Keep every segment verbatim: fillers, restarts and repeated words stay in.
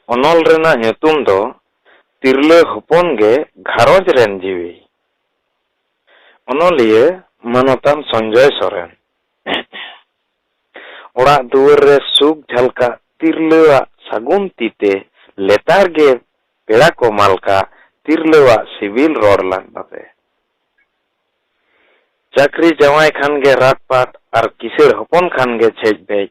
ᱚᱱᱚᱞ ᱨᱮᱱᱟᱜ ᱧᱩᱛᱩᱢ ᱫᱚ ᱛᱤᱨᱞᱟᱹ ᱦᱚᱯᱚᱱ ᱜᱮ ᱜᱷᱟᱨᱚᱸᱡᱽ ᱨᱮᱱ ᱡᱤᱣᱤ᱾ ᱚᱱᱚᱞᱤᱭᱟᱹ ᱢᱟᱱᱚᱛᱟᱱ ᱥᱚᱧᱡᱚᱭ ᱥᱚᱨᱮᱱ᱾ ᱚᱲᱟᱜ ᱫᱩᱣᱟᱹᱨ ᱨᱮ ᱥᱩᱠ ᱡᱷᱟᱞᱠᱟᱜ ᱛᱤᱨᱞᱟᱹᱣᱟᱜ ᱥᱟᱹᱜᱩᱱ ᱛᱤᱛᱮ ᱞᱮᱛᱟᱲ ᱜᱮ ᱯᱮᱲᱟ ᱠᱚ ᱢᱟᱞᱠᱟ ᱛᱤᱨᱞᱟᱹᱣᱟᱜ ᱥᱤᱵᱤᱞ ᱨᱚᱲ ᱞᱟᱸᱫᱟ ᱛᱮ᱾ ᱪᱟᱹᱠᱨᱤ ᱡᱟᱶᱟᱭ ᱠᱷᱟᱱ ᱜᱮ ᱨᱟᱴᱯᱟᱴ ᱟᱨ ᱠᱤᱥᱟᱹᱬ ᱦᱚᱯᱚᱱ ᱠᱷᱟᱱ ᱜᱮ ᱪᱷᱮᱡ ᱵᱮᱡ᱾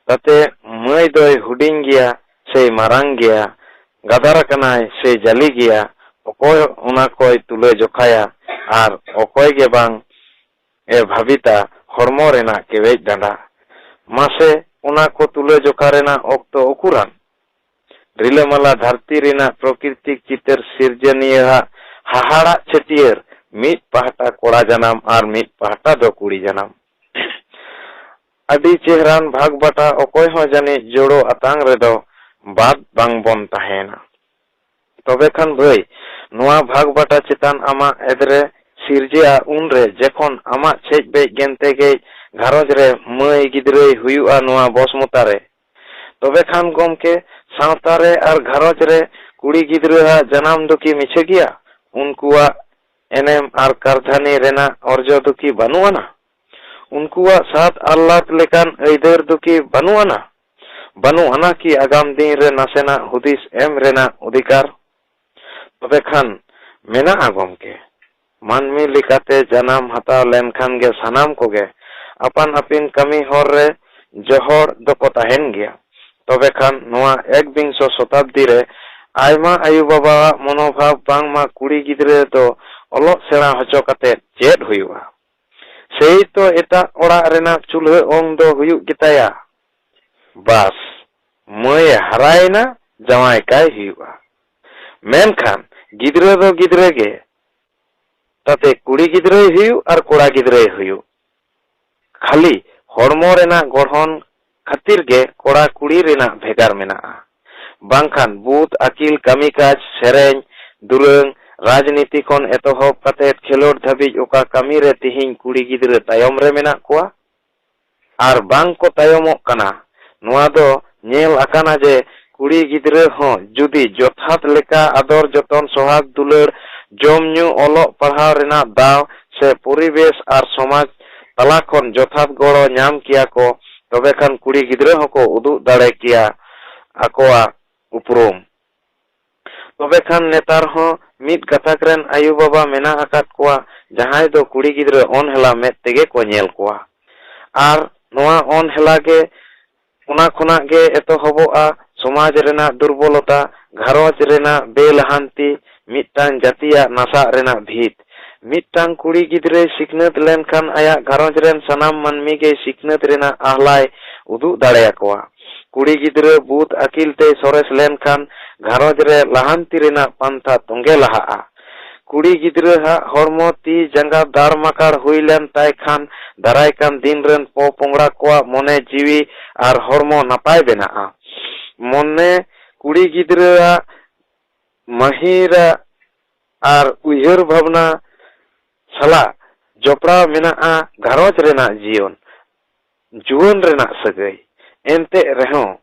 ᱛᱟᱛᱮ ᱢᱟᱹᱭ ᱫᱚᱭ ᱦᱩᱰᱤᱧ ᱜᱮᱭᱟ ᱥᱮᱭ ᱢᱟᱨᱟᱝ ᱜᱮᱭᱟ, ᱜᱟᱫᱟᱨ ᱟᱠᱟᱱᱟᱭ ᱥᱮᱭ ᱡᱟᱹᱞᱤ ᱜᱮᱭᱟ, ᱚᱠᱚᱭ ᱚᱱᱟ ᱠᱚᱭ ᱛᱩᱞᱟᱹ ᱡᱚᱠᱷᱟᱭᱟ ᱟᱨ ᱚᱠᱚᱭ ᱜᱮ ᱵᱟᱝ ᱮ ᱵᱷᱟᱵᱤᱛᱟ ᱦᱚᱲᱢᱚ ᱨᱮᱱᱟᱜ ᱠᱮᱣᱮᱡ ᱰᱟᱸᱰᱟ᱾ ᱢᱟᱥᱮ, ᱚᱱᱟ ᱠᱚ ᱛᱩᱞᱟᱹ ᱡᱚᱠᱷᱟ ᱨᱮᱱᱟᱜ ᱚᱠᱛᱚ ᱩᱠᱩᱨᱟᱱ? ᱨᱤᱞᱟᱹᱢᱟᱞᱟ ᱫᱷᱟᱹᱨᱛᱤ ᱨᱮᱱᱟᱜ ᱯᱨᱚᱠᱤᱨᱛᱤᱠ ᱪᱤᱛᱟᱹᱨ ᱥᱤᱨᱡᱟᱹᱱᱤᱭᱟᱹᱣᱟᱜ ᱦᱟᱦᱟᱲᱟᱜ ᱪᱷᱟᱹᱴᱭᱟᱹᱨ ᱢᱤᱫ ᱯᱟᱦᱴᱟ ᱠᱚᱲᱟ ᱡᱟᱱᱟᱢ ᱟᱨ ᱢᱤᱫ ᱯᱟᱦᱴᱟ ᱫᱚ ᱠᱩᱲᱤ ᱡᱟᱱᱟᱢ᱾ ᱟᱹᱰᱤ ᱪᱮᱦᱨᱟᱱ ᱵᱷᱟᱜᱽ ᱵᱟᱴᱟ ᱚᱠᱚᱭ ᱦᱚᱸ ᱡᱟᱹᱱᱤᱡ ᱡᱳᱲᱳ ᱟᱛᱟᱝ ᱨᱮᱫᱚ ᱵᱟᱫ ᱵᱟᱝ ᱵᱚᱱ ᱛᱟᱦᱮᱸᱱᱟ᱾ ᱛᱚᱵᱮ ᱠᱷᱟᱱ ᱵᱷᱟᱹᱭ, ᱱᱚᱣᱟ ᱵᱷᱟᱜᱽ ᱵᱟᱴᱟ ᱪᱮᱛᱟᱱ ᱟᱢᱟᱜ ᱮᱫᱽᱨᱮ ᱥᱤᱨᱡᱟᱹᱜᱼᱟ ᱩᱱᱨᱮ ᱡᱮᱠᱷᱚᱱ ᱟᱢᱟᱜ ᱪᱷᱮᱡ ᱵᱮᱡ ᱜᱮᱱᱛᱮ ᱜᱮᱡ ᱜᱷᱟᱨᱚᱸᱡᱽ ᱨᱮ ᱢᱟᱹᱭ ᱜᱤᱫᱽᱨᱟᱹᱭ ᱦᱩᱭᱩᱜᱼᱟ ᱱᱚᱣᱟ ᱵᱚᱥᱢᱚᱛᱟ ᱨᱮ᱾ ᱛᱚᱵᱮ ᱠᱷᱟᱱ ᱜᱚᱢᱠᱮ, ᱥᱟᱶᱛᱟ ᱨᱮ ᱟᱨ ᱜᱷᱟᱨᱚᱸᱡᱽ ᱨᱮ ᱠᱩᱲᱤ ᱜᱤᱫᱽᱨᱟᱹᱣᱟᱜ ᱡᱟᱱᱟᱢ ᱫᱚ ᱠᱤ ᱢᱤᱪᱷᱟᱹ ᱜᱮᱭᱟ? ᱩᱱᱠᱩᱣᱟᱜ ᱮᱱᱮᱢ ᱟᱨ ᱠᱟᱨᱫᱷᱟᱹᱱᱤ ᱨᱮᱱᱟᱜ ᱚᱨᱡᱚ ᱫᱚ ᱠᱤ ᱵᱟᱹᱱᱩᱜ ᱟᱱᱟ? ᱩᱱᱠᱩᱣᱟᱜ ᱥᱟᱫ ᱟᱦᱞᱟᱫ ᱞᱮᱠᱟᱱ ᱟᱹᱭᱫᱟᱹᱨ ᱫᱚ ᱠᱤ ᱵᱟᱹᱱᱩᱜ ᱟᱱᱟ? ᱵᱟᱹᱱᱩᱜ ᱟᱱᱟ ᱠᱤ ᱟᱜᱟᱢ ᱫᱤᱱ ᱨᱮ ᱱᱟᱥᱮᱱᱟᱜ ᱦᱩᱫᱤᱥ ᱮᱢ ᱨᱮᱱᱟᱜ ᱚᱫᱷᱤᱠᱟᱨ? ᱛᱚᱵᱮ ᱠᱷᱟᱱ ᱢᱮᱱᱟᱜᱼᱟ ᱜᱚᱢᱠᱮ᱾ ᱢᱟᱹᱱᱢᱤ ᱞᱮᱠᱟᱛᱮ ᱡᱟᱱᱟᱢ ᱦᱟᱛᱟᱣ ᱞᱮᱱᱠᱷᱟᱱ ᱜᱮ ᱥᱟᱱᱟᱢ ᱠᱚᱜᱮ ᱟᱯᱟᱱ ᱟᱹᱯᱤᱱ ᱠᱟᱹᱢᱤ ᱦᱚᱨ ᱨᱮ ᱡᱚᱦᱚᱲ ᱫᱚᱠᱚ ᱛᱟᱦᱮᱱ ᱜᱮᱭᱟ᱾ ᱛᱚᱵᱮ ᱠᱷᱟᱱ ᱱᱚᱣᱟ ᱮᱠᱵᱤᱝᱥᱚ ᱥᱚᱛᱟᱵᱫᱤ ᱨᱮ ᱟᱭᱢᱟ ᱟᱭᱳ ᱵᱟᱵᱟᱣᱟᱜ ᱢᱚᱱᱳᱵᱷᱟᱵ ᱵᱟᱝᱢᱟ ᱠᱩᱲᱤ ᱜᱤᱫᱽᱨᱟᱹ ᱫᱚ ᱚᱞᱚᱜ ᱥᱮᱬᱟ ᱦᱚᱪᱚ ᱠᱟᱛᱮ ᱪᱮᱫ ᱦᱩᱭᱩᱜᱼᱟ? ᱥᱮᱭ ᱛᱚ ᱮᱴᱟᱜ ᱚᱲᱟᱜ ᱨᱮᱱᱟᱜ ᱪᱩᱞᱦᱟᱹ ᱚᱝ ᱫᱚ ᱦᱩᱭᱩᱜ ᱜᱮᱛᱟᱭᱟ᱾ ᱵᱟᱥ, ᱢᱟᱹᱭᱮ ᱦᱟᱨᱟᱭᱮᱱᱟ, ᱡᱟᱶᱟᱭ ᱠᱟᱭ ᱦᱩᱭᱩᱜᱼᱟ᱾ ᱢᱮᱱᱠᱷᱟᱱ ᱜᱤᱫᱽᱨᱟᱹ ᱫᱚ ᱜᱤᱫᱽᱨᱟᱹ ᱜᱮ, ᱛᱟᱛᱮ ᱠᱩᱲᱤ ᱜᱤᱫᱽᱨᱟᱹᱭ ᱦᱩᱭᱩᱜ ᱟᱨ ᱠᱚᱲᱟ ᱜᱤᱫᱽᱨᱟᱹᱭ ᱦᱩᱭᱩᱜ, ᱠᱷᱟᱹᱞᱤ ᱦᱚᱲᱢᱚ ᱨᱮᱱᱟᱜ ᱜᱚᱲᱦᱚᱱ ᱠᱷᱟᱹᱛᱤᱨ ᱜᱮ ᱠᱚᱲᱟ ᱠᱩᱲᱤ ᱨᱮᱱᱟᱜ ᱵᱷᱮᱜᱟᱨ ᱢᱮᱱᱟᱜᱼᱟ᱾ ᱵᱟᱝᱠᱷᱟᱱ ᱵᱩᱫ, ᱟᱹᱠᱤᱞ, ᱠᱟᱹᱢᱤ ᱠᱟᱡᱽ, ᱥᱮᱨᱮᱧ, ᱫᱩᱨᱟᱹᱝ, ᱨᱟᱡᱽᱱᱤᱛᱤ ᱠᱷᱚᱱ ᱮᱛᱚᱦᱚᱵ ᱠᱟᱛᱮ ᱠᱷᱮᱞᱳᱰ ᱫᱷᱟᱹᱵᱤᱡ ᱚᱠᱟ ᱠᱟᱹᱢᱤ ᱨᱮ ᱛᱤᱦᱤᱧ ᱠᱩᱲᱤ ᱜᱤᱫᱽᱨᱟᱹ ᱛᱟᱭᱚᱢ ᱨᱮ ᱢᱮᱱᱟᱜ ᱠᱚᱣᱟ? ᱟᱨ ᱵᱟᱝ ᱠᱚ ᱛᱟᱭᱚᱢᱚᱜ ᱠᱟᱱᱟ᱾ ᱱᱚᱣᱟ ᱫᱚ ᱧᱮᱞ ᱟᱠᱟᱱᱟ ᱡᱮ ᱠᱩᱲᱤ ᱜᱤᱫᱽᱨᱟᱹ ᱦᱚᱸ ᱡᱩᱫᱤ ᱡᱚᱛᱷᱟᱛ ᱞᱮᱠᱟ ᱟᱫᱚᱨ ᱡᱚᱛᱚᱱ, ᱥᱚᱦᱟᱜᱽ ᱫᱩᱞᱟᱹᱲ, ᱡᱚᱢ ᱧᱩ, ᱚᱞᱚᱜ ᱯᱟᱲᱦᱟᱣ ᱨᱮᱱᱟᱜ ᱫᱟᱣ ᱥᱮ ᱯᱚᱨᱤᱵᱮᱥ ᱟᱨ ᱥᱚᱢᱟᱡᱽ ᱛᱟᱞᱟ ᱠᱷᱚᱱ ᱡᱚᱛᱷᱟᱛ ᱜᱚᱲᱚ ᱧᱟᱢ ᱠᱮᱭᱟ ᱠᱚ, ᱛᱚᱵᱮ ᱠᱷᱟᱱ ᱠᱩᱲᱤ ᱜᱤᱫᱽᱨᱟᱹ ᱦᱚᱸᱠᱚ ᱩᱫᱩᱜ ᱫᱟᱲᱮ ᱠᱮᱭᱟ ᱟᱠᱚᱣᱟᱜ ᱩᱯᱨᱩᱢ᱾ ᱛᱚᱵᱮ ᱠᱷᱟᱱ ᱱᱮᱛᱟᱨ ᱦᱚᱸ ᱢᱤᱫ ᱜᱟᱛᱟᱠ ᱨᱮᱱ ᱟᱭᱳ ᱵᱟᱵᱟ ᱢᱮᱱᱟᱜ ᱟᱠᱟᱫ ᱠᱚᱣᱟ, ᱡᱟᱦᱟᱸᱭ ᱫᱚ ᱠᱩᱲᱤ ᱜᱤᱫᱽᱨᱟᱹ ᱚᱱᱦᱮᱞᱟ ᱢᱮᱫ ᱛᱮᱜᱮ ᱠᱚ ᱧᱮᱞ ᱠᱚᱣᱟ᱾ ᱟᱨ ᱱᱚᱣᱟ ᱚᱱᱦᱮᱞᱟ ᱜᱮ ᱚᱱᱟ ᱠᱷᱚᱱᱟᱜ ᱜᱮ ᱮᱛᱚᱦᱚᱵᱚᱜᱼᱟ ᱥᱚᱢᱟᱡᱽ ᱨᱮᱱᱟᱜ ᱫᱩᱨᱵᱚᱞᱚᱛᱟ, ᱜᱷᱟᱨᱚᱸᱡᱽ ᱨᱮᱱᱟᱜ ᱵᱮᱞᱟᱦᱟᱱᱛᱤ, ᱢᱤᱫᱴᱟᱝ ᱡᱟᱹᱛᱤᱭᱟᱜ ᱱᱟᱥᱟᱜ ᱨᱮᱱᱟᱜ ᱵᱷᱤᱛ᱾ ᱢᱤᱫᱴᱟᱝ ᱠᱩᱲᱤ ᱜᱤᱫᱽᱨᱟᱹᱭ ᱥᱤᱠᱷᱱᱟᱹᱛ ᱞᱮᱱᱠᱷᱟᱱ ᱟᱭᱟᱜ ᱜᱷᱟᱨᱚᱸᱡᱽ ᱨᱮᱱ ᱥᱟᱱᱟᱢ ᱢᱟᱹᱱᱢᱤ ᱜᱮ ᱥᱤᱠᱷᱱᱟᱹᱛ ᱨᱮᱱᱟᱜ ᱟᱦᱞᱟᱭ ᱩᱫᱩᱜ ᱫᱟᱲᱮᱭᱟᱠᱚᱣᱟ᱾ ᱠᱩᱲᱤ ᱜᱤᱫᱽᱨᱟᱹ ᱵᱩᱫ ᱟᱹᱠᱤᱞ ᱛᱮᱭ ᱥᱚᱨᱮᱥ ᱞᱮᱱᱠᱷᱟᱱ ᱜᱷᱟᱨᱚᱸᱡᱽ ᱨᱮ ᱞᱟᱦᱟᱱᱛᱤ ᱨᱮᱱᱟᱜ ᱯᱟᱱᱛᱷᱟ ᱛᱚᱸᱜᱮ ᱞᱟᱦᱟᱜᱼᱟ᱾ ᱠᱩᱲᱤ ᱜᱤᱫᱽᱨᱟᱹ ᱦᱟᱜ ᱦᱚᱲᱢᱚ ᱛᱤ ᱡᱟᱸᱜᱟ ᱫᱟᱲ ᱢᱟᱠᱟᱲ ᱦᱩᱭ ᱞᱮᱱ ᱛᱟᱭ ᱠᱷᱟᱱ ᱫᱟᱨᱟᱭ ᱠᱟᱱ ᱫᱤᱱ ᱨᱮᱱ ᱯᱚ ᱯᱚᱝᱲᱟ ᱠᱚᱣᱟᱜ ᱢᱚᱱᱮ ᱡᱤᱣᱤ ᱟᱨ ᱦᱚᱲᱢᱚ ᱱᱟᱯᱟᱭ ᱵᱮᱱᱟᱜᱼᱟ᱾ ᱢᱚᱱᱮ ᱠᱩᱲᱤ ᱜᱤᱫᱽᱨᱟᱹᱣᱟᱜ ᱢᱟᱹᱦᱤᱨᱟᱜ ᱟᱨ ᱩᱭᱦᱟᱹᱨ ᱵᱷᱟᱵᱽᱱᱟ ᱥᱟᱞᱟᱜ ᱡᱚᱯᱲᱟᱣ ᱢᱮᱱᱟᱜᱼᱟ ᱜᱷᱟᱨᱚᱸᱡᱽ ᱨᱮᱱᱟᱜ ᱡᱤᱭᱚᱱ, ᱡᱩᱣᱟᱹᱱ ᱨᱮᱱᱟᱜ ᱥᱟᱹᱜᱟᱹᱭ᱾ ᱮᱱᱛᱮ ᱨᱮᱦᱚᱸ,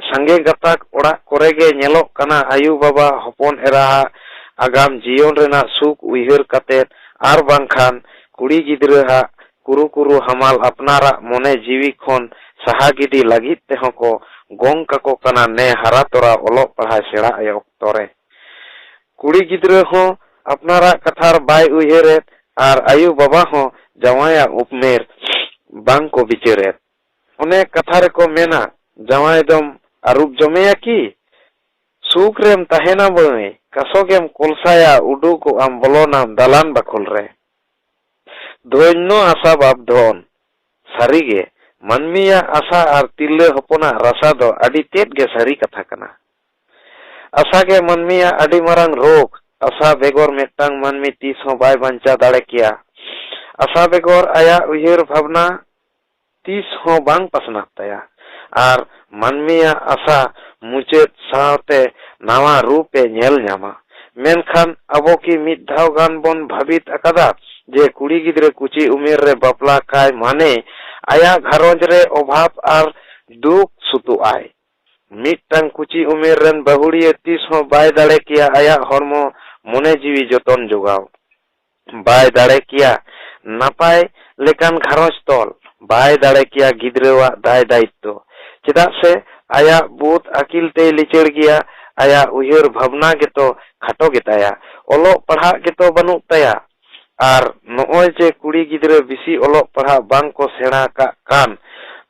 ᱥᱟᱸᱜᱮ ᱜᱟᱛᱟᱠ ᱚᱲᱟᱜ ᱠᱚᱨᱮ ᱜᱮ ᱧᱮᱞᱚᱜ ᱠᱟᱱᱟ, ᱟᱭᱳ ᱵᱟᱵᱟ ᱦᱚᱯᱚᱱ ᱮᱨᱟᱣᱟᱜ ᱟᱜᱟᱢ ᱡᱤᱭᱚᱱ ᱨᱮᱱᱟᱜ ᱥᱩᱠ ᱩᱭᱦᱟᱹᱨ ᱠᱟᱛᱮᱫ ᱟᱨ ᱵᱟᱝᱠᱷᱟᱱ ᱠᱩᱲᱤ ᱜᱤᱫᱽᱨᱟᱹ ᱦᱟᱜ ᱠᱩᱨᱩ ᱠᱩᱨᱩ ᱦᱟᱢᱟᱞ ᱟᱯᱱᱟᱨᱟᱜ ᱢᱚᱱᱮ ᱡᱤᱣᱤ ᱠᱷᱚᱱ ᱥᱟᱦᱟ ᱜᱤᱰᱤ ᱞᱟᱹᱜᱤᱫ ᱛᱮᱦᱚᱸ ᱠᱚ ᱜᱚᱝ ᱠᱟᱠᱚ ᱠᱟᱱᱟ ᱱᱮ ᱦᱟᱨᱟ ᱛᱚᱨᱟ ᱚᱞᱚᱜ ᱯᱟᱲᱦᱟᱣ ᱥᱮᱬᱟ ᱚᱠᱛᱚ ᱨᱮ᱾ ᱠᱩᱲᱤ ᱜᱤᱫᱽᱨᱟᱹ ᱦᱚᱸ ᱟᱯᱱᱟᱨᱟᱜ ᱠᱟᱛᱷᱟ ᱵᱟᱭ ᱩᱭᱦᱟᱹᱨᱮᱫ ᱟᱨ ᱟᱭᱳ ᱵᱟᱵᱟ ᱦᱚᱸ ᱡᱟᱶᱟᱭᱟᱜ ᱩᱯᱢᱮᱨ ᱵᱟᱝ ᱠᱚ ᱵᱤᱪᱟᱹᱨᱮᱫ᱾ ᱚᱱᱮ ᱠᱟᱛᱷᱟ ᱨᱮᱠᱚ ᱢᱮᱱᱟ, "ᱡᱟᱶᱟᱭ ᱫᱚᱢ ᱟᱹᱨᱩᱵ ᱡᱚᱢᱮᱭᱟ ᱠᱤ? ᱥᱩᱠ ᱨᱮᱢ ᱛᱟᱦᱮᱱᱟ ᱵᱟᱹᱭ, ᱠᱟᱥᱚᱠᱮᱢ ᱠᱚᱞᱥᱟᱭᱟ, ᱩᱰᱩᱠᱚᱜ ᱟᱢ ᱵᱚᱞᱚᱱᱟᱢ ᱫᱟᱞᱟᱱ ᱵᱟᱠᱷᱳᱞ ᱨᱮ᱾" ᱫᱷᱚᱱᱭᱚ ᱟᱥᱟ ᱵᱟᱯ ᱫᱷᱚᱱ᱾ ᱥᱟᱹᱨᱤᱜᱮ, ᱢᱟᱹᱱᱢᱤᱭᱟᱜ ᱟᱥᱟ ᱟᱨ ᱛᱤᱨᱞᱟᱹ ᱦᱚᱯᱚᱱᱟᱜ ᱨᱟᱥᱟ ᱫᱚ ᱟᱹᱰᱤ ᱛᱮᱫ ᱜᱮ ᱥᱟᱹᱨᱤ ᱠᱟᱛᱷᱟ ᱠᱟᱱᱟ᱾ ᱟᱥᱟ ᱜᱮ ᱢᱟᱹᱱᱢᱤᱭᱟᱜ ᱟᱹᱰᱤ ᱢᱟᱨᱟᱝ ᱨᱳᱜᱽ᱾ ᱟᱥᱟ ᱵᱮᱜᱚᱨ ᱢᱤᱫᱴᱟᱝ ᱢᱟᱹᱱᱢᱤ ᱛᱤᱥ ᱦᱚᱸ ᱵᱟᱭ ᱵᱟᱧᱪᱟᱣ ᱫᱟᱲᱮ ᱠᱮᱭᱟ᱾ ᱟᱥᱟ ᱵᱮᱜᱚᱨ ᱟᱭᱟᱜ ᱩᱭᱦᱟᱹᱨ ᱵᱷᱟᱵᱽᱱᱟ ᱛᱤᱥ ᱦᱚᱸ ᱵᱟᱝ ᱯᱟᱥᱱᱟᱜ ᱛᱟᱭᱟ᱾ ᱟᱨ ᱢᱟᱹᱱᱢᱤᱭᱟᱜ ᱟᱥᱟ ᱢᱩᱪᱟᱹᱫ ᱥᱟᱶᱛᱮ ᱱᱟᱣᱟ ᱨᱩᱯ ᱮ ᱧᱮᱞ ᱧᱟᱢᱟ᱾ ᱢᱮᱱᱠᱷᱟᱱ ᱟᱵᱚ ᱠᱤ ᱢᱤᱫ ᱫᱷᱟᱣ ᱜᱟᱱ ᱵᱚᱱ ᱵᱷᱟᱹᱵᱤᱛ ᱟᱠᱟᱫᱟ ᱡᱮ ᱠᱩᱲᱤ ᱜᱤᱫᱽᱨᱟᱹ ᱠᱩᱪᱤ ᱩᱢᱮᱨ ᱨᱮ ᱵᱟᱯᱞᱟ ᱠᱟᱭ ᱢᱟᱱᱮ ᱟᱭᱟᱜ ᱜᱷᱟᱨᱚᱸᱡᱽ ᱨᱮ ᱚᱵᱷᱟᱵᱽ ᱟᱨ ᱫᱩᱠ ᱥᱩᱛᱩᱜ ᱟᱭ? ᱢᱤᱫᱴᱟᱝ ᱠᱩᱪᱤ ᱩᱢᱮᱨ ᱨᱮᱱ ᱵᱟᱹᱦᱩᱲᱤᱭᱟᱹ ᱛᱤᱥ ᱦᱚᱸ ᱵᱟᱭ ᱫᱟᱲᱮ ᱠᱮᱭᱟ ᱟᱭᱟᱜ ᱦᱚᱲᱢᱚ ᱢᱚᱱᱮ ᱡᱤᱣᱤ ᱡᱚᱛᱚᱱ ᱡᱚᱜᱟᱣ᱾ ᱵᱟᱭ ᱫᱟᱲᱮ ᱠᱮᱭᱟ ᱱᱟᱯᱟᱭ ᱞᱮᱠᱟᱱ ᱜᱷᱟᱨᱚᱸᱡᱽ ᱛᱚᱞ, ᱵᱟᱭ ᱫᱟᱲᱮ ᱠᱮᱭᱟ ᱜᱤᱫᱽᱨᱟᱹᱣᱟᱜ ᱫᱟᱭ ᱫᱟᱭᱤᱛᱛᱚ᱾ ᱪᱮᱫᱟᱜ ᱥᱮ ᱟᱭᱟᱜ ᱵᱩᱫ ᱟᱹᱠᱤᱞ ᱛᱮᱭ ᱞᱤᱪᱟᱹᱲ ᱜᱮᱭᱟ, ᱟᱭᱟᱜ ᱩᱭᱦᱟᱹᱨ ᱵᱷᱟᱵᱽᱱᱟ ᱜᱮᱛᱚ ᱠᱷᱟᱴᱚ ᱜᱮᱛᱟᱭᱟ᱾ ᱚᱞᱚᱜ ᱯᱟᱲᱦᱟᱜ ᱜᱮᱛᱚ ᱵᱟᱹᱱᱩᱜ ᱛᱟᱭᱟ᱾ ᱟᱨ ᱱᱚᱜᱼᱚᱭ ᱡᱮ ᱠᱩᱲᱤ ᱜᱤᱫᱽᱨᱟᱹ ᱵᱤᱥᱤ ᱚᱞᱚᱜ ᱯᱟᱲᱦᱟᱜ ᱵᱟᱝ ᱠᱚ ᱥᱮᱬᱟ ᱠᱟᱜ ᱠᱟᱱ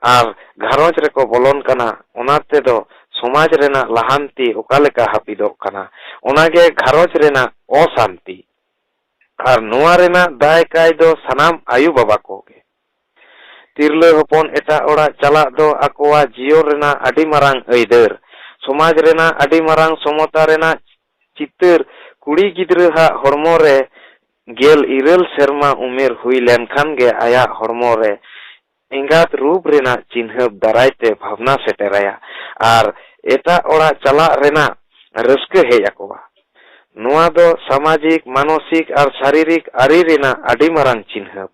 ᱟᱨ ᱜᱷᱟᱨᱚᱸᱡᱽ ᱨᱮᱠᱚ ᱵᱚᱞᱚᱱ ᱠᱟᱱᱟ, ᱚᱱᱟ ᱛᱮᱫᱚ ᱥᱚᱢᱟᱡᱽ ᱨᱮᱱᱟᱜ ᱞᱟᱦᱟᱱᱛᱤ ᱚᱠᱟ ᱞᱮᱠᱟ ᱦᱟᱹᱯᱤᱫᱚᱜ ᱠᱟᱱᱟ, ᱚᱱᱟᱜᱮ ᱜᱷᱟᱨᱚᱸᱡᱽ ᱨᱮᱱᱟᱜ ᱚᱥᱟᱱᱛᱤ᱾ ᱟᱨ ᱱᱚᱣᱟ ᱨᱮᱱᱟᱜ ᱫᱟᱭ ᱠᱟᱭ ᱫᱚ ᱥᱟᱱᱟᱢ ᱟᱭᱳ ᱵᱟᱵᱟ ᱠᱚᱜᱮ᱾ ᱛᱤᱨᱞᱟᱹ ᱦᱚᱯᱚᱱ ᱮᱴᱟᱜ ᱚᱲᱟᱜ ᱪᱟᱞᱟᱜ ᱫᱚ ᱟᱠᱚᱣᱟᱜ ᱡᱤᱭᱚᱱ ᱨᱮᱱᱟᱜ ᱟᱹᱰᱤ ᱢᱟᱨᱟᱝ ᱟᱹᱭᱫᱟᱹᱨ᱾ ᱥᱚᱢᱟᱡᱽ ᱨᱮᱱᱟᱜ ᱟᱹᱰᱤ ᱢᱟᱨᱟᱝ ᱥᱚᱢᱚᱛᱟ ᱨᱮᱱᱟᱜ ᱪᱤᱛᱟᱹᱨ ᱠᱩᱲᱤ ᱜᱤᱫᱽᱨᱟᱹ ᱦᱟᱜ ᱦᱚᱲᱢᱚ ᱨᱮ ᱜᱮᱞ ᱤᱨᱟᱹᱞ ᱥᱮᱨᱢᱟ ᱩᱢᱮᱨ ᱦᱩᱭ ᱞᱮᱱᱠᱷᱟᱱ ᱜᱮ ᱟᱭᱟᱜ ᱦᱚᱲᱢᱚ ᱨᱮ ᱮᱸᱜᱟᱛ ᱨᱩᱯ ᱨᱮᱱᱟᱜ ᱪᱤᱱᱦᱟᱹᱯ ᱫᱟᱨᱟᱭ ᱛᱮ ᱵᱷᱟᱵᱽᱱᱟ ᱥᱮᱴᱮᱨᱟᱭᱟ ᱟᱨ ᱮᱴᱟᱜ ᱚᱲᱟᱜ ᱪᱟᱞᱟᱜ ᱨᱮᱱᱟᱜ ᱨᱟᱹᱥᱠᱟᱹ ᱦᱮᱡ ᱟᱠᱚᱣᱟ᱾ ᱱᱚᱣᱟ ᱫᱚ ᱥᱟᱢᱟᱡᱤᱠ, ᱢᱟᱱᱚᱥᱤᱠ ᱟᱨ ᱥᱟᱨᱤᱨᱤᱠ ᱟᱹᱨᱤ ᱨᱮᱱᱟᱜ ᱟᱹᱰᱤ ᱢᱟᱨᱟᱝ ᱪᱤᱱᱦᱟᱹᱯ᱾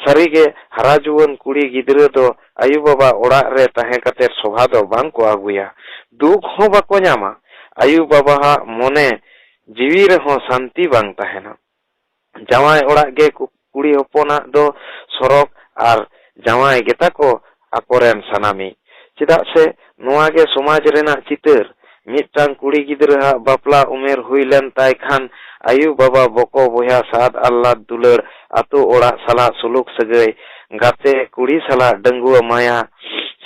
ᱥᱟᱹᱨᱤᱜᱮ, ᱦᱟᱨᱟ ᱡᱩᱣᱟᱹᱱ ᱠᱩᱲᱤ ᱜᱤᱫᱽᱨᱟᱹ ᱫᱚ ᱟᱭᱳ ᱵᱟᱵᱟ ᱚᱲᱟᱜ ᱨᱮ ᱛᱟᱦᱮᱸ ᱠᱟᱛᱮ ᱥᱚᱵᱷᱟ ᱫᱚ ᱵᱟᱝ ᱠᱚ ᱟᱹᱜᱩᱭᱟ᱾ ᱫᱩᱠ ᱦᱚᱸ ᱵᱟᱠᱚ ᱧᱟᱢᱟ᱾ ᱟᱭᱳ ᱵᱟᱵᱟᱣᱟᱜ ᱢᱚᱱᱮ ᱡᱤᱣᱤ ᱨᱮᱦᱚᱸ ᱥᱟᱱᱛᱤ ᱵᱟᱝ ᱛᱟᱦᱮᱱᱟ᱾ ᱡᱟᱶᱟᱭ ᱚᱲᱟᱜ ᱜᱮ ᱠᱩ-, ᱠᱩᱲᱤ ᱦᱚᱯᱚᱱᱟᱜ ᱫᱚ ᱥᱚᱨᱚᱜᱽ ᱟᱨ ᱡᱟᱶᱟᱭ ᱜᱮᱛᱟ ᱠᱚ ᱟᱠᱚᱨᱮᱱ ᱥᱟᱱᱟᱢᱤᱡ᱾ ᱪᱮᱫᱟᱜ ᱥᱮ ᱱᱚᱣᱟ ᱜᱮ ᱥᱚᱢᱟᱡᱽ ᱨᱮᱱᱟᱜ ᱪᱤᱛᱟᱹᱨ᱾ ᱢᱤᱫᱴᱟᱝ ᱠᱩᱲᱤ ᱜᱤᱫᱽᱨᱟᱹᱣᱟᱜ ᱵᱟᱯᱞᱟ ᱩᱢᱮᱨ ᱦᱩᱭ ᱞᱮᱱ ᱛᱟᱭ ᱠᱷᱟᱱ ᱟᱭᱳ ᱵᱟᱵᱟ, ᱵᱚᱠᱚ ᱵᱚᱭᱦᱟ, ᱥᱟᱫ ᱟᱦᱞᱟᱫ ᱫᱩᱞᱟᱹᱲ, ᱟᱛᱳ ᱚᱲᱟᱜ ᱥᱟᱞᱟᱜ ᱥᱩᱞᱩᱠ ᱥᱟᱹᱜᱟᱹᱭ, ᱜᱟᱛᱮ ᱠᱩᱲᱤ ᱥᱟᱞᱟᱜ ᱰᱟᱺᱜᱩᱣᱟᱹ ᱢᱟᱭᱟ,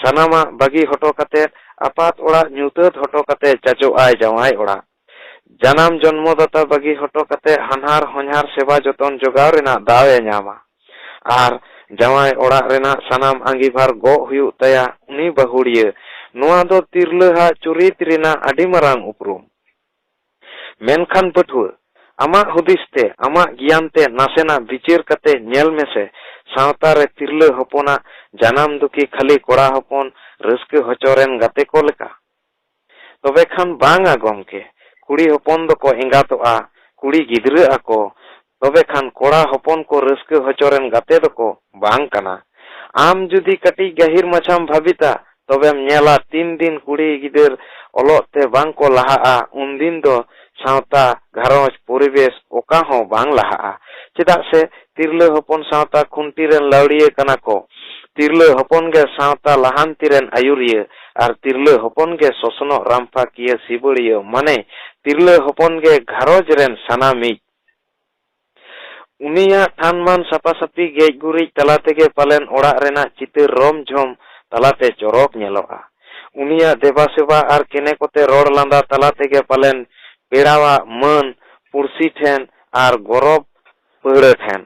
ᱥᱟᱱᱟᱢᱟᱜ ᱵᱟᱹᱜᱤ ᱦᱚᱴᱚ ᱠᱟᱛᱮ, ᱟᱯᱟᱛ ᱚᱲᱟᱜ ᱧᱩᱛᱟᱹᱛ ᱦᱚᱴᱚ ᱠᱟᱛᱮ ᱪᱟᱪᱚᱜ ᱟᱭ ᱡᱟᱶᱟᱭ ᱚᱲᱟᱜ᱾ ᱡᱟᱱᱟᱢ ᱡᱚᱱᱢᱚᱫᱟᱛᱟ ᱵᱟᱹᱜᱤ ᱦᱚᱴᱚ ᱠᱟᱛᱮ ᱦᱟᱱᱦᱟᱨ ᱦᱚᱧᱦᱟᱨ ᱥᱮᱵᱟ ᱡᱚᱛᱚᱱ ᱡᱚᱜᱟᱣ ᱨᱮᱱᱟᱜ ᱫᱟᱣ ᱮ ᱧᱟᱢᱟ᱾ ᱟᱨ ᱡᱟᱶᱟᱭ ᱚᱲᱟᱜ ᱨᱮᱱᱟᱜ ᱥᱟᱱᱟᱢ ᱟᱸᱜᱤᱵᱷᱟᱨ ᱜᱚᱜ ᱦᱩᱭᱩᱜ ᱛᱟᱭᱟ ᱩᱱᱤ ᱵᱟᱹᱦᱩᱲᱤᱭᱟᱹ᱾ ᱱᱚᱣᱟ ᱫᱚ ᱛᱤᱨᱞᱟᱹ ᱦᱟᱜ ᱪᱩᱨᱤᱛ ᱨᱮᱱᱟᱜ ᱟᱹᱰᱤ ᱢᱟᱨᱟᱝ ᱩᱯᱨᱩᱢ᱾ ᱢᱮᱱᱠᱷᱟᱱ ᱯᱟᱹᱴᱷᱩᱣᱟᱹ, ᱟᱢᱟᱜ ᱦᱩᱫᱤᱥ ᱛᱮ, ᱟᱢᱟᱜ ᱜᱮᱭᱟᱱ ᱛᱮ ᱱᱟᱥᱮᱱᱟᱜ ᱵᱤᱪᱟᱹᱨ ᱠᱟᱛᱮ ᱧᱮᱞ ᱢᱮᱥᱮ, ᱥᱟᱶᱛᱟ ᱨᱮ ᱛᱤᱨᱞᱟᱹ ᱦᱚᱯᱚᱱᱟᱜ ᱡᱟᱱᱟᱢ ᱫᱚ ᱠᱤ ᱠᱷᱟᱹᱞᱤ ᱠᱚᱲᱟ ᱦᱚᱯᱚᱱ ᱨᱟᱹᱥᱠᱟᱹ ᱦᱚᱪᱚ ᱨᱮᱱ ᱜᱟᱛᱮ ᱠᱚ ᱞᱮᱠᱟ? ᱛᱚᱵᱮ ᱠᱷᱟᱱ ᱵᱟᱝᱟ ᱜᱚᱢᱠᱮ, ᱠᱩᱲᱤ ᱦᱚᱯᱚᱱ ᱫᱚᱠᱚ ᱮᱸᱜᱟᱛᱚᱜᱼᱟ, ᱠᱩᱲᱤ ᱜᱤᱫᱽᱨᱟᱹᱜ ᱟᱠᱚ, ᱛᱚᱵᱮ ᱠᱷᱟᱱ ᱠᱚᱲᱟ ᱦᱚᱯᱚᱱ ᱠᱚ ᱨᱟᱹᱥᱠᱟᱹ ᱦᱚᱪᱚ ᱨᱮᱱ ᱜᱟᱛᱮ ᱫᱚᱠᱚ ᱵᱟᱝ ᱠᱟᱱᱟ᱾ ᱟᱢ ᱡᱩᱫᱤ ᱠᱟᱹᱴᱤᱡ ᱜᱟᱹᱦᱤᱨ ᱢᱟᱪᱷᱟᱢ ᱵᱷᱟᱹᱵᱤᱛᱟ, ᱛᱚᱵᱮᱢ ᱧᱮᱞᱟ ᱛᱤᱱ ᱫᱤᱱ ᱠᱩᱲᱤ ᱜᱤᱫᱟᱹᱨ ᱚᱞᱚᱜ ᱛᱮ ᱵᱟᱝ ᱠᱚ ᱞᱟᱦᱟᱜᱼᱟ, ᱩᱱᱫᱤᱱ ᱫᱚ ᱥᱟᱶᱛᱟ, ᱜᱷᱟᱨᱚᱸᱡᱽ, ᱯᱚᱨᱤᱵᱮᱥ ᱚᱠᱟ ᱦᱚᱸ ᱵᱟᱝ ᱞᱟᱦᱟᱜᱼᱟ᱾ ᱪᱮᱫᱟᱜ ᱥᱮ ᱛᱤᱨᱞᱟᱹ ᱦᱚᱯᱚᱱ ᱥᱟᱶᱛᱟ ᱠᱷᱩᱱᱴᱤ ᱨᱮᱱ ᱞᱟᱹᱣᱲᱤᱭᱟᱹ ᱠᱟᱱᱟ ᱠᱚ᱾ ᱛᱤᱨᱞᱟᱹ ᱦᱚᱯᱚᱱ ᱜᱮ ᱥᱟᱶᱛᱟ ᱞᱟᱦᱟᱱᱛᱤ ᱨᱮᱱ ᱟᱹᱭᱩᱨᱤᱭᱟᱹ ᱟᱨ ᱛᱤᱨᱞᱟᱹ ᱦᱚᱯᱚᱱ ᱜᱮ ᱥᱚᱥᱱᱚᱜ ᱨᱟᱢᱯᱷᱟᱠᱤᱭᱟᱹ ᱥᱤᱵᱟᱹᱲᱤᱭᱟᱹ, ᱢᱟᱱᱮ ᱛᱤᱨᱞᱟᱹ ᱦᱚᱯᱚᱱ ᱜᱮ ᱜᱷᱟᱨᱚᱸᱡᱽ ᱨᱮᱱ ᱥᱟᱱᱟᱢᱤᱡ᱾ ᱩᱱᱤᱭᱟᱜ ᱛᱷᱟᱱ ᱢᱟᱱ ᱥᱟᱯᱟ ᱥᱟᱯᱤ ᱜᱮᱡ ᱜᱩᱨᱤᱡ ᱛᱟᱞᱟ ᱛᱮᱜᱮ ᱯᱟᱞᱮᱱ ᱚᱲᱟᱜ ᱨᱮᱱᱟᱜ ᱪᱤᱛᱟᱹᱨ ᱨᱚᱢ ᱡᱷᱚᱢ ᱛᱟᱞᱟᱛᱮ ᱪᱚᱨᱚᱠ ᱧᱮᱞᱚᱜᱼᱟ᱾ ᱩᱱᱤᱭᱟᱜ ᱫᱮᱵᱟ ᱥᱮᱵᱟ ᱟᱨ ᱠᱮᱱᱮ ᱠᱚᱛᱮ ᱨᱚᱲ ᱞᱟᱸᱫᱟ ᱛᱟᱞᱟ ᱛᱮᱜᱮ ᱯᱟᱞᱮᱱ ᱯᱮᱲᱟᱣᱟᱜ ᱢᱟᱹᱱ ᱯᱩᱲᱥᱤ ᱴᱷᱮᱱ ᱟᱨ ᱜᱚᱨᱚᱵᱽ ᱯᱟᱹᱦᱲᱟᱹ ᱴᱷᱮᱱ᱾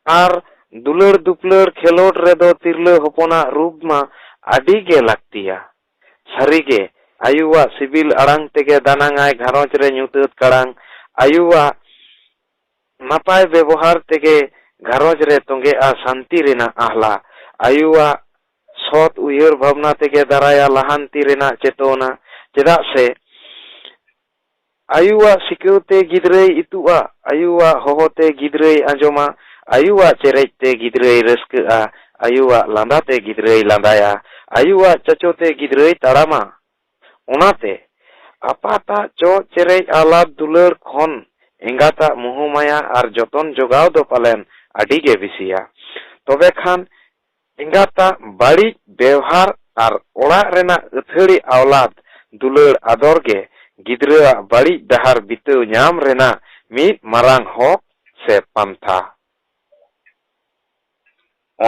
ᱟᱨ ᱫᱩᱞᱟᱹᱲ ᱫᱩᱯᱞᱟᱹᱲ ᱠᱷᱮᱞᱳᱰ ᱨᱮᱫᱚ ᱛᱤᱨᱞᱟᱹ ᱦᱚᱯᱚᱱᱟᱜ ᱨᱩᱯ ᱢᱟ ᱟᱹᱰᱤ ᱜᱮ ᱞᱟᱹᱠᱛᱤᱭᱟ᱾ ᱥᱟᱹᱨᱤᱜᱮ, ᱟᱭᱳᱣᱟᱜ ᱥᱤᱵᱤᱞ ᱟᱲᱟᱝ ᱛᱮᱜᱮ ᱫᱟᱱᱟᱝ ᱟᱭ ᱜᱷᱟᱨᱚᱸᱡᱽ ᱨᱮ ᱧᱩᱛᱟᱹᱛ ᱠᱟᱲᱟᱝ, ᱟᱭᱳᱣᱟᱜ ᱱᱟᱯᱟᱭ ᱵᱮᱵᱚᱦᱟᱨ ᱛᱮᱜᱮ ᱜᱷᱟᱨᱚᱸᱡᱽ ᱨᱮ ᱛᱚᱸᱜᱮᱜᱼᱟ ᱥᱟᱱᱛᱤ ᱨᱮᱱᱟᱜ ᱟᱦᱞᱟ, ᱟᱭᱳᱣᱟᱜ ᱥᱚᱛ ᱩᱭᱦᱟᱹᱨ ᱵᱷᱟᱵᱽᱱᱟ ᱛᱮᱜᱮ ᱫᱟᱨᱟᱭᱟ ᱞᱟᱦᱟᱱᱛᱤ ᱨᱮᱱᱟᱜ ᱪᱮᱛᱚᱱᱟ᱾ ᱪᱮᱫᱟᱜ ᱥᱮ ᱟᱭᱳᱣᱟᱜ ᱥᱤᱠᱟᱹᱣ ᱛᱮ ᱜᱤᱫᱽᱨᱟᱹᱭ ᱤᱛᱩᱜᱼᱟ, ᱟᱭᱳᱣᱟᱜ ᱦᱚᱦᱚ ᱛᱮ ᱜᱤᱫᱽᱨᱟᱹᱭ ᱟᱸᱡᱚᱢᱟ, ᱟᱭᱳᱣᱟᱜ ᱪᱮᱨᱮᱡ ᱛᱮ ᱜᱤᱫᱽᱨᱟᱹᱭ ᱨᱟᱹᱥᱠᱟᱹᱜᱼᱟ, ᱟᱭᱳᱣᱟᱜ ᱞᱟᱸᱫᱟ ᱛᱮ ᱜᱤᱫᱽᱨᱟᱹᱭ ᱞᱟᱸᱫᱟᱭᱟ, ᱟᱭᱳᱣᱟᱜ ᱪᱚᱪᱚ ᱛᱮ ᱜᱤᱫᱽᱨᱟᱹᱭ ᱛᱟᱲᱟᱢᱟ᱾ ᱚᱱᱟᱛᱮ ᱟᱯᱟᱛᱟᱜ ᱪᱚᱜ ᱪᱮᱨᱮᱡ ᱟᱞᱟᱫ ᱫᱩᱞᱟᱹᱲ ᱠᱷᱚᱱ ᱮᱸᱜᱟᱛᱟᱜ ᱢᱩᱦᱩ ᱢᱟᱭᱟ ᱟᱨ ᱡᱚᱛᱚᱱ ᱡᱚᱜᱟᱣ ᱫᱚ ᱯᱟᱞᱮᱱ ᱟᱹᱰᱤ ᱜᱮ ᱵᱮᱥᱤᱭᱟ᱾ ᱛᱚᱵᱮ ᱠᱷᱟᱱ ᱮᱸᱜᱟᱛᱟᱜ ᱵᱟᱹᱲᱤᱡ ᱵᱮᱣᱦᱟᱨ ᱟᱨ ᱚᱲᱟᱜ ᱨᱮᱱᱟᱜ ᱟᱹᱛᱷᱟᱹᱲᱤ ᱟᱣᱞᱟᱫ ᱫᱩᱞᱟᱹᱲ ᱟᱫᱚᱨ ᱜᱮ ᱜᱤᱫᱽᱨᱟᱹᱣᱟᱜ ᱵᱟᱹᱲᱤᱡ ᱰᱟᱦᱟᱨ ᱵᱤᱛᱟᱹᱣ ᱧᱟᱢ ᱨᱮᱱᱟᱜ ᱢᱤᱫ ᱢᱟᱨᱟᱝ ᱦᱚᱠ ᱥᱮ ᱯᱟᱱᱛᱷᱟ᱾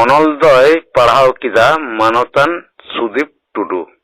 ᱚᱱᱚᱞ ᱫᱚᱭ ᱯᱟᱲᱦᱟᱣ ᱠᱮᱫᱟ ᱢᱟᱱᱚᱛᱟᱱ ᱥᱩᱫᱤᱯ ᱴᱩᱰᱩ᱾